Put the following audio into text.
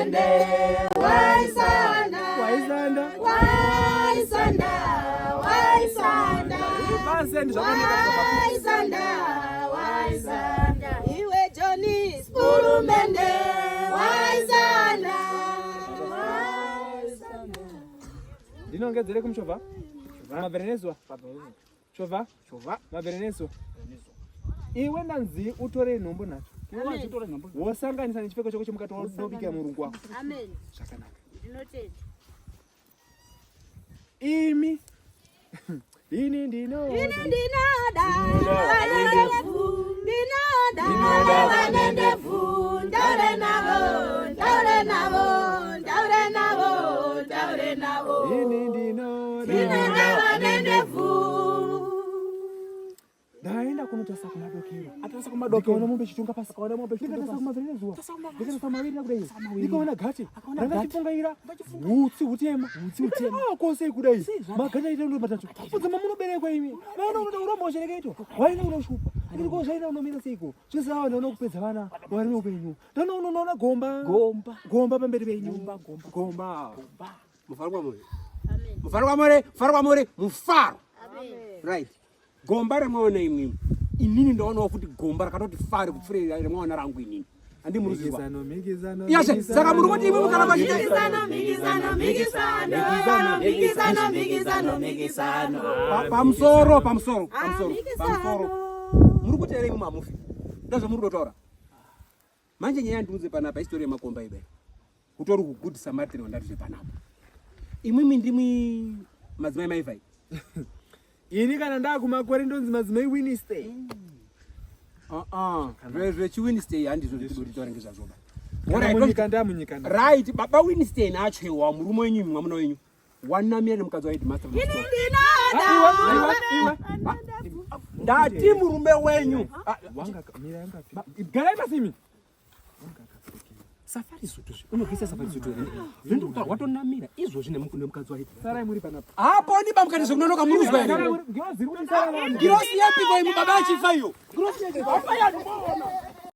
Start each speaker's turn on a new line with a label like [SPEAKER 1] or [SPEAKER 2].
[SPEAKER 1] Purumende waisanda
[SPEAKER 2] Waisanda.
[SPEAKER 1] waisanda waisanda
[SPEAKER 2] Basi zvakanaka.
[SPEAKER 1] waisanda waisanda iwe Johnny Purumende waisanda waisanda
[SPEAKER 2] Ndinongedzere kumuchovha. Mabverenezuva. Chovha.
[SPEAKER 3] Chovha.
[SPEAKER 2] Mabverenezuva. Iwe ndanzi utore nhombo nhatu. Wosanganisa nechipfeko chako chemukati wodobikira murungu wako.
[SPEAKER 1] Amen.
[SPEAKER 2] Zvakanaka.
[SPEAKER 1] Ndinotenda.
[SPEAKER 2] Imi. Ini ndino.
[SPEAKER 1] Ini ndinoda vane ndebvu, ndinoda vane ndebvu, ndaure navo, ndaure navo, ndaure navo, ndaure navo.
[SPEAKER 2] Ini ndinoda.
[SPEAKER 1] Ndinoda vane ndebvu.
[SPEAKER 2] Ndaenda kunotarisa kumadokero.
[SPEAKER 3] Atarisa kumadokero.
[SPEAKER 2] Ndikaona mombe ichitunga pasi.
[SPEAKER 3] Akaona mombe ichitunga
[SPEAKER 2] Ndikatarisa
[SPEAKER 3] pasi.
[SPEAKER 2] kumabverenezuva.
[SPEAKER 3] Tarisa kumabverenezuva.
[SPEAKER 2] Ndikatarisa maviri kudai.
[SPEAKER 3] maviri.
[SPEAKER 2] Ndikaona gati.
[SPEAKER 3] Akaona
[SPEAKER 2] Ranga
[SPEAKER 3] gati.
[SPEAKER 2] chipfungaira. Hutsi hutema.
[SPEAKER 3] Hutsi hutema.
[SPEAKER 2] Ah, kose kudai.
[SPEAKER 3] Sei zvadai?
[SPEAKER 2] Maganda aita ndo matatu. Fudzima munoberekwa imi. Vaina unoda urombo wachereketo. Waina unoshupa. Ndiri ko zvaina unomira seiko? Zvese ava ndaona kupedza vana. Wari upenyu. Ndaona unoona gomba.
[SPEAKER 3] Gomba.
[SPEAKER 2] Gomba pamberi penyu.
[SPEAKER 3] Gomba, gomba.
[SPEAKER 2] Gomba.
[SPEAKER 4] Mufaro kwamuri. Mufaro kwamuri, mufaro kwamuri, mufaro. Right. Gomba remwaona imwimwi. Inini ndaonawo kuti gomba rakatoti fare kupfuura remwaona rangu inini. Handi muri kuzwa.
[SPEAKER 2] Mhikisano, mhikisano.
[SPEAKER 4] Yashe, saka muri kuti imwimwi kana pachite
[SPEAKER 1] Mikisano, mikisano, mikisano, mikisano, mikisano, mikisano.
[SPEAKER 4] Pamusoro, pamusoro,
[SPEAKER 1] Ah,
[SPEAKER 4] pamusoro,
[SPEAKER 1] mikisano.
[SPEAKER 4] pamusoro. Muri kuti here imwimwi hamufi. Ndozvamuri kutotaura. Manje nyaya yandiunze panapa isitori yemakomba ibe. Utori good Samaritan wandatizve panapa. Imwimwi ndimwi madzimai maivai.
[SPEAKER 2] Ini kana ndakumakore ndonzi madzimai Wednesday.
[SPEAKER 4] Zvechiwinstay handizvo zvitiboditaura ngezvazvoba.
[SPEAKER 2] Kana munyika ndamunyika.
[SPEAKER 4] Right, baba Winston achewa murume wenyu imwi mwamuna wenyu. Wanamira nemukadzi wa headmaster.
[SPEAKER 1] Ini ndinoda
[SPEAKER 2] Iwe,
[SPEAKER 4] Ndati murume wenyu.
[SPEAKER 2] Wanga mira yangapi? Garai pasi imi.
[SPEAKER 4] Safari zutu zvi. Unobvisa safari zutu here? Zvinoita kuti watonamira izvozvi nemukadzi wa headmaster.
[SPEAKER 2] Sarai muri panapa.
[SPEAKER 4] Haponi bamukati zvekunonoka muri kuzwa here?
[SPEAKER 2] Ngirozi iri kuti sarai vanhu.
[SPEAKER 4] Ngirosi yapiko imwe baba achifa iyo. Ngirosi yachifa. Hapaya ndinoona.